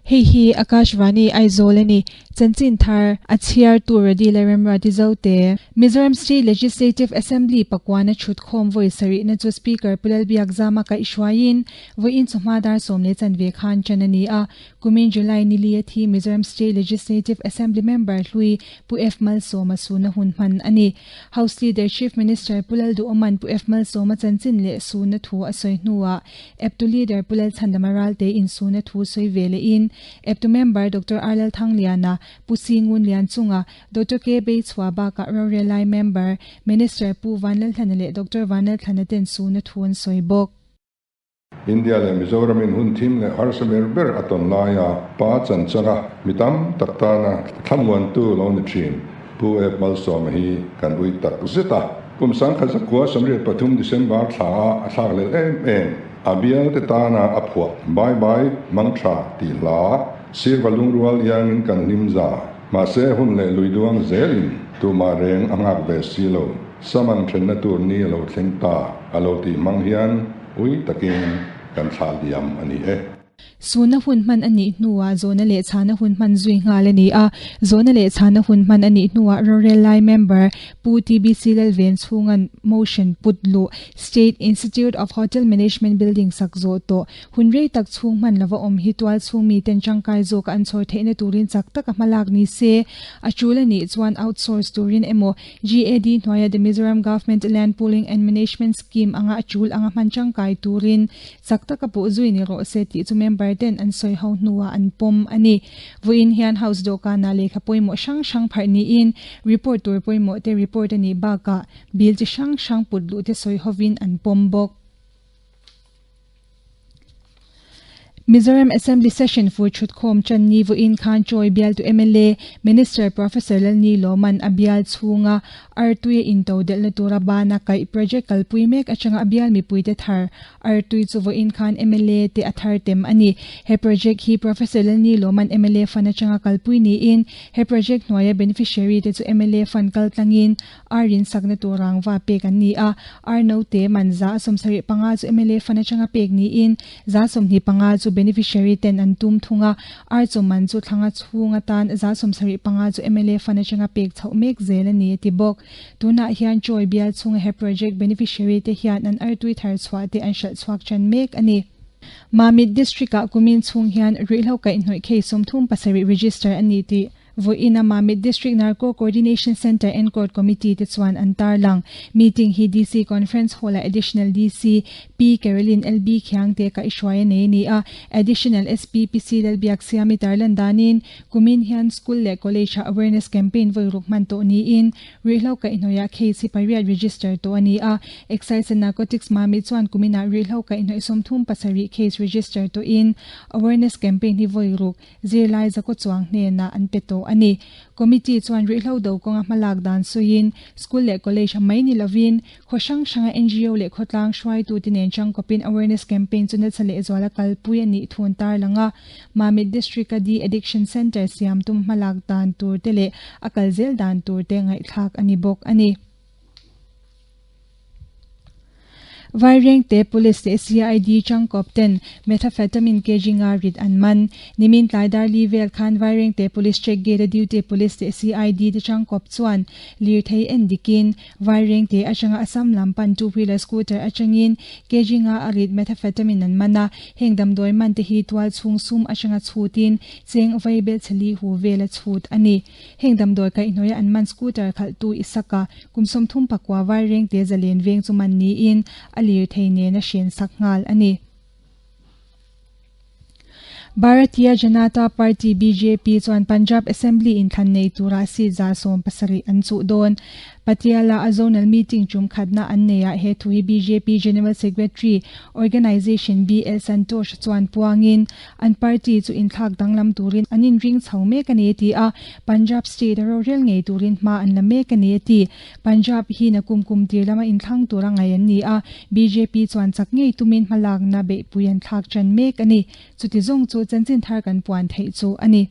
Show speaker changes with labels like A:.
A: Hei hi Akashvani Aizawl a ni. Chanchin thar a chhiar tu Radi Lalremruati Zote. Mizoram State Legislative Assembly pakuana thutkhawm vawi sarihna chu Speaker Pu Lalbiakzama kaihhruaiin vawiin chawhma dar 10 leh chanve khan tan a ni a. Kumin July nili a thi Mizoram State Legislative Assembly member hlui Pu F Malsawma suna hun hman a ni. House Leader Chief Minister Pu Lalduhoma'n Pu F Malsawma chanchin leh suna thu a sawi hnuah Eptu Leader Pu Lalchhandama Ralte in suna thu sawi ve lehin Eptu member Dr. R Lalthangliana, Pu Singun Lianchunga, Dr. K Beichhua bakah rorelai member Minister Pu Vanlalthlana leh Dr. Vanlalthlana ten suna thu an sawi bawk.
B: India leh Mizoram in hun thim leh harsa ber ber a tawn laia pa chan changa mi tam tak tana thlamuan tu lo ni thin Pu F Malsawma hi kan ui tak zet a. Kum 1983 December thla a thlak lel em em a bial te tana a phuah Bye Bye Mangtha tih hla sirva lungrual iangin kan hlim za mahse hun leh lui duang zelin tumah reng a ngak ve silo saman thenna tur ni a lo thleng ta a lo tih hmang hian ui takin kan thlah liam a ni e.
A: Suna hun hman a nih hnuah zawhna leh chhana hun hman zui nghal a ni a. Zawhna leh chhana hun hman a nih hnuah rorel lai member Pu TBC Lalven chhungan motion put luh State Institute of Hotel Management building sak zawh tawh hun rei tak chhung hman lova awm hi tual chhung mi ten tangkai zawk an chhawr theihna turin chak taka hmalak ni se a tul a nih chuan outsource turin emaw GAD hnuaia the Mizoram Government Land Pooling and Management Scheme anga a tul anga hman tangkai turin chak taka pawh zui ni rawh se tih chu member ten an sawi ho hnuah an pawm a ni. Vawiin hian House dawhkanah lehkha pawimawh hrang hrang pharh niin report tur pawimawh te report a nih bakah bill chi hrang hrang put luh te sawi hovin an pawm bawk. Mizoram Assembly Session fur thutkhawm chan ni vawiin khan Chawi bial tu MLA Minister Professor Lalni Lawman a bial chhunga artui a into delhna tura bana kaih project kalpui mek atanga a bial mipui te thar artui chu vawiin khan MLA te a thar tem a ni. He project hi Professor Lalni Lawman MLA fund atanga kalpui niin he project hnuaia beneficiary te chu MLA fund kal tlangin arin sakna turang va pek an ni a. Ar no te man 175 chu MLA fund atanga pek niin 125 chu beneficiary ten an tum thunga ar chu man chu thlanga chhunga tan 175 chu MLA fund atanga pek chhoh mek zel a ni ti bawk. Tunah hian Chawi bial chhunga he project beneficiary te hian an artui thar chhuah te an hralh chhuak than mek a ni. Mamit District ah kumin chhung hian ruihhlo kaihhnawih case 37 register a ni tih Vawiin a Mamit District Narco Coordination Centre and Court Committee te chuan an tarlang. Meeting hi DC Conference Hall ah Additional DC P Caroline LB Khiangte kaihhruai a nei a ni a. Additional SP PC Lalbiak Siami tarlan danin kumin hian school leh college ah awareness campaign vawi ruk hman tawh niin ruihhlo kaihhnawih ah case hi pariat register tawh a ni a. Excise and Narcotics Mamit chuan kuminah ruihhlo kaihhnawih 37 case register tawhin awareness campaign hi vawi ruk zirlai zakaw chuang hnenah an pe tawh a ni. Committee chuan ruihhlo do kawnga hmalak dan sawiin school leh college a mai ni lovin khaw hrang hranga NGO leh khawtlang hruaitu te nen changkawpin awareness campaign chu nasa leh zuala kalpui a nih thun tarlanga Mamit District a De-Addiction Centre siam tum hmalak dan tur te leh a kal zel dan tur te ngaihthlak a ni bawk a ni. Vairengte Police leh CID changkawp ten methamphetamine kg nga rit an man. Nimin tlai dar li vel khan Vairengte Police check gate a duty police leh CID te changkawp chuan lir thei en dikin Vairengte atanga Assam lampan two wheeler scooter atangin kg nga a rit methamphetamine an man a. Heng damdawi man te hi tual chhung sum atanga chhutin cheng vaibel chali hu vel a chhut a ni. Heng damdawi kaihhnawih an man scooter khalh tu Isaka kum 34 Vairengte zalen veng chu man niin a lir thei nena hren sak nghal a ni. Bharatiya Janata Party BJP chuan Punjab Assembly in thlan nei tura seat 170 an chuh dawn. Patiala a zonal meeting tum khatna an neia he thu hi BJP General Secretary Organization BL Santosh chuan puangin an party chu in thlak danglam turin an in ring chho mek a ni ti a. Punjab state a rorel ngei turin hma an la mek a ni ti. Punjab hi na kum kum tir lama in thlang tura ngai an ni a. BJP chuan chak ngei tumin hmalak na beihpui an thlak chan mek a ni. Chuti zawng chu chanchin thar kan puan theih chu a ni.